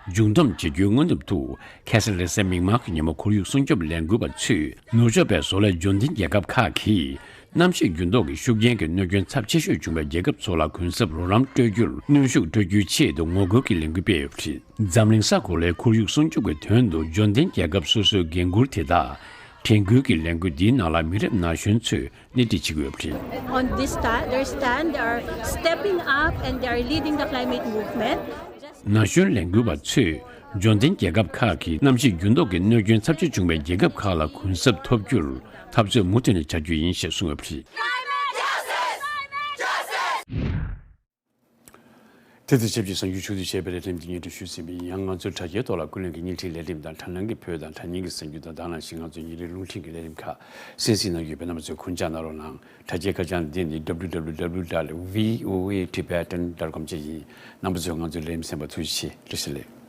མཇུག་བསྡོམས་བྱེད་རྒྱུའི་སྔོན་དུ། ཁ་སང་རེས་གཟའ་མིག་དམར་གྱི་ཉིན་མོ་ཁོར་ཡུག་སྲུང་སྐྱོབ་ལས་འགུལ་བ་ཚོས་ནུབ་ཕྱོགས་པའི་བཟོ་ལས་འབྱོར་ལྡན་རྒྱལ་ཁབ་ཁག་གིས། གནམ་གཤིས་འགྱུར་ལྡོག་གི་ཤུགས་རྐྱེན་གྱི་གནོད་སྐྱོན་ཚབས་ཆེ་ཤོས་བྱུང་བའི་རྒྱལ་ཁབ་ཚོ་ལ་གུན་གསབ་རོགས་རམ་སྤྲོད་རྒྱུར་གནོན་ཤུགས་སྤྲོད་རྒྱུའི་ཆེད་དུ་ངོ་རྒོལ་གྱི་ལས་འགུལ་སྤེལ་ཡོད་པ་རེད། འཛམ་གླིང་ས་གོ་ལའི་ཁོར་ཡུག་སྲུང་སྐྱོབ་ཀྱི་དོན་དུ་འབྱོར་ལྡན་རྒྱལ་ཁབ་སོ་སོའི་འགན་འཁུར་དེ་དག་དྲན་སྐུལ་གྱི་ལས་འགུལ་འདིའི་ནང་ལ་མི་རབས་ན་གཞོན་ཚོས་སྣེ་ཁྲིད་བྱེད་ཀྱི་ཡོད་པ་རེད། On this stand, their stand, they are stepping up and they are leading the climate movement. ན་གཞོན་ལས་འགུལ་བ་ཚོས་ འབྱོར་ལྡན་རྒྱལ་ཁབ་ཁག་གིས་གནམ་གཤིས་འགྱུར་ལྡོག་གི་གནོད་སྐྱོན་ཚབས་ཆེ་བྱུང་བའི་རྒྱལ་ཁབ་ཁག་ལ་གུན་གསབ་ཐོབ་རྒྱུར་འཐབ་རྩོད་མུ་མཐུད་ནས་བྱ་རྒྱུ་ཡིན་ཞེས་གསུངས་ཡོད་པ་རེད། དེ་དང་ཆབས་ཅིག་གསར་འགྱུར་ཕྱོགས་བསྡུས་བྱས་པའི་ལས་རིམ་འདི་སྙན་སྒྲོན་ཞུས་ཟིན་པ་ཡིན། ཡང་ང་ཚོའི་དྲ་རྒྱའི་ཐོག་ལ་ཀུན་གླེང་གི་བརྙན་འཕྲིན་ལས་རིམ་དང་དྲ་ནང་གི་བོད་དང་དྲ་བརྙན་གྱི་གསར་འགྱུར་དང་དེ་ནང་བཞིན་ང་ཚོའི་ཉིན་རེའི་རླུང་འཕྲིན་གྱི་ལས་རིམ་ཁག་གསན་གཟིགས་གནང་གི་ཡོད་པས་རྣམ་པ་ཚོས་གུན་གྱིས་གནང་རོགས་གནང་། དྲ་རྒྱའི་ཁ་བྱང་འདི་ནི་W W W dot V O A Tibetan dot com བཅས་ཡིན། རྣམ་པ་ཚོས་ང་ཚོའི་ལས་རིམ་གསན་པར་ཐུགས་རྗེ་ཆེ། བཀྲ་ཤིས་བདེ་ལེགས།